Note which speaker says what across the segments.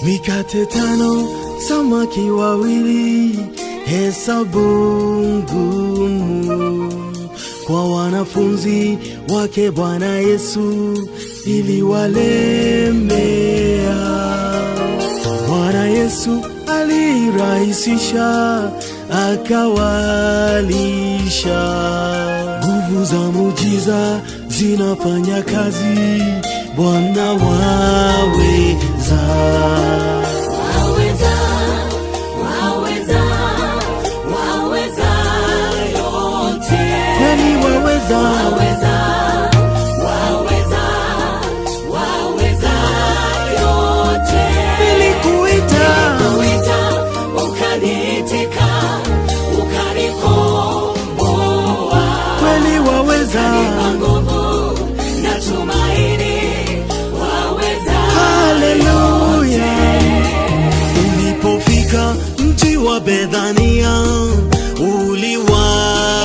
Speaker 1: Mikate tano, samaki wawili, hesabu ngumu kwa wanafunzi wake Bwana Yesu iliwalemea. Bwana Yesu alirahisisha, akawalisha. Nguvu za muujiza zinafanya kazi, Bwana waweza.
Speaker 2: Waweza, waweza, waweza yote.
Speaker 1: Kweli waweza,
Speaker 2: Waweza, waweza, waweza yote.
Speaker 1: Nilikuita,
Speaker 2: Nilikuita, ukaniitika, ukanikomboa.
Speaker 1: Kweli waweza,
Speaker 2: Ukanipa nguvu na tumaini, waweza.
Speaker 1: Haleluya. Ulipofika mji wa Bethania,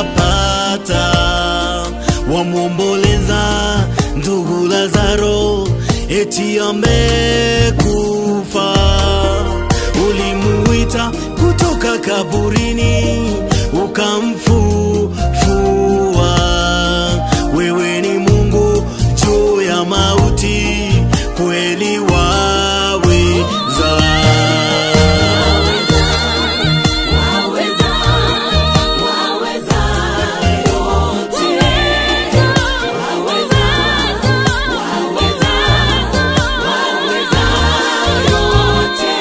Speaker 1: uliwapata wamwomboleza ndugu Lazaro, eti amekufa. Ulimuita kutoka kaburini, ukamfufua. Wewe ni Mungu juu ya mauti, kweli waweza.
Speaker 2: Waweza, waweza yote. Waweza, waweza, waweza yote.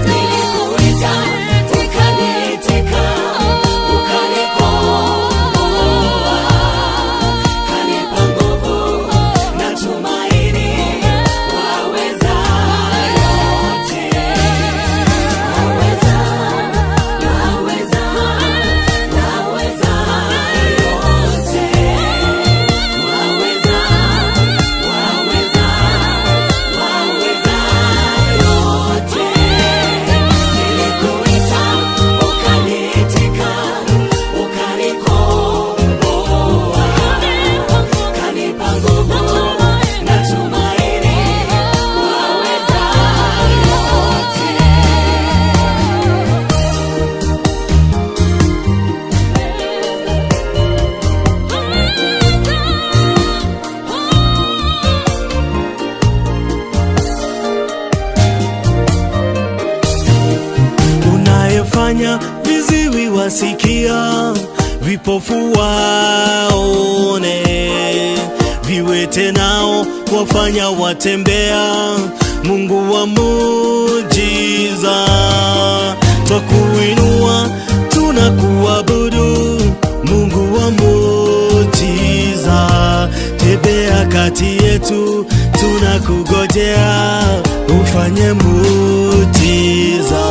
Speaker 2: Nilikuita, ukaniitika, ukanikomboa. Kanipa nguvu na tumaini, waweza yote. Waweza, waweza, waweza yote. Waweza, waweza, waweza yote. Nilikuita, ukaniitika, ukanikomboa. Kanipa nguvu na tumaini, waweza yote.
Speaker 1: Unayefanya viziwi wasikia, vipofu waone, viwete nao wafanya watembea, Mungu wa muujiza, twakuinua, tunakuabudu, Mungu wa muujiza, tembea kati yetu, tunakugojea ufanye muujiza.